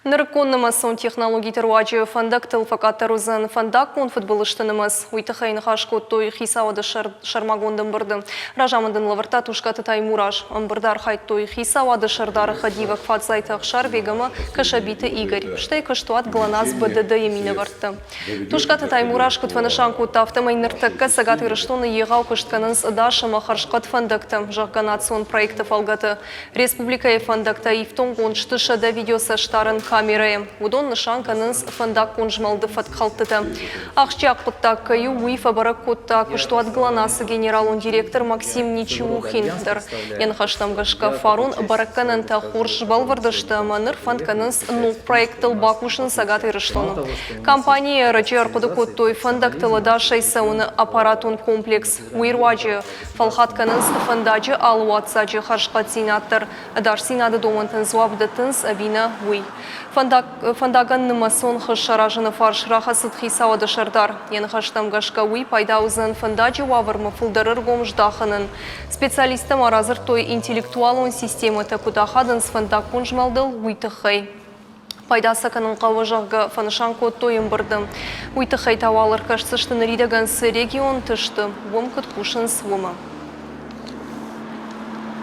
Нырыккон нымӕцон технологиты руаджы фӕндӕгтыл фӕкъаддӕр уыдзӕн фӕндаггон фыдбылызты нымӕц. Уый тыххӕй ныхас кодтой хицауады сӕрмагонд ӕмбырды. Разамынд ын лӕвӕрдта Тускъаты Таймураз. Ӕмбырды архайдтой хицауады сӕрдары хӕдивӕг Фадзайты Ӕхсарбег ӕмӕ Кӕсӕбиты Игорь, стӕй куыстуат ГЛОНАСС БДД-йы минӕвӕрттӕ. Тускъаты Таймураз куыд фӕнысан кодта, афтӕмӕй ныртӕккӕ Цӕгат Ирыстоны егъау куыст кӕнынц ӕдас ӕмӕ хӕрзхъӕд фӕндӕгтӕ, зӕгъгӕ, национ проекты фӕлгӕты. Республикӕйы фӕндӕгтӕ ифтонггонд сты 100 видеоцӕстдарӕн камерӕйы. Уыдон нысан кӕнынц фӕндаггон змӕлды фӕткхӕлдтытӕ. Ахсджиаг хъуыддаг кӕй у, уый фӕбӕрӕг кодта куыстуат ГЛОНАСС-ы генералон директор Максим Ничиухин дӕр. Йӕ ныхӕстӕм гӕсгӕ, фарон бӕрӕггӕнӕнтӕ хорз сбӕлвырд сты ӕмӕ ныр фӕнд кӕнынц ног проекттыл бакусын Цӕгат Ирыстоны. Компанийы ӕрӕджы ӕрхъуыды кодтой фӕндӕгтыл ӕдасӕй цӕуыны аппаратон комплекс. Уый руаджы Фӕлхат кӕнынц фӕндаджы алы уадздзаджы хӕрзхъӕддзинад дӕр, ӕдасдзинады домӕнтӕн дзуапп дӕттынц ӕви нӕ, уый. Фӕндаг, фӕндагӕн нымӕцон хыз саразыны фарс рахӕцыд хицауады сӕрдар. Йӕ ныхӕстӕм гӕсгӕ уый пайда уыдзӕн фӕндаджы уавӕрмӕ фылдӕр ӕргом здахынӕн. Специалисттӕ ма радзырдтой, интеллектуалон системӕтӕ куыд ахадынц фӕндаггон змӕлдыл, уый тыххӕй. Пайда сӕ кӕнын хъӕуы, зӕгъгӕ, фӕнысан кодтой ӕмбырды. Уый тыххӕй та уал ӕркӕсдзысты ныридӕгӕн цы регионты сты, уым куыд кусынц, уымӕ.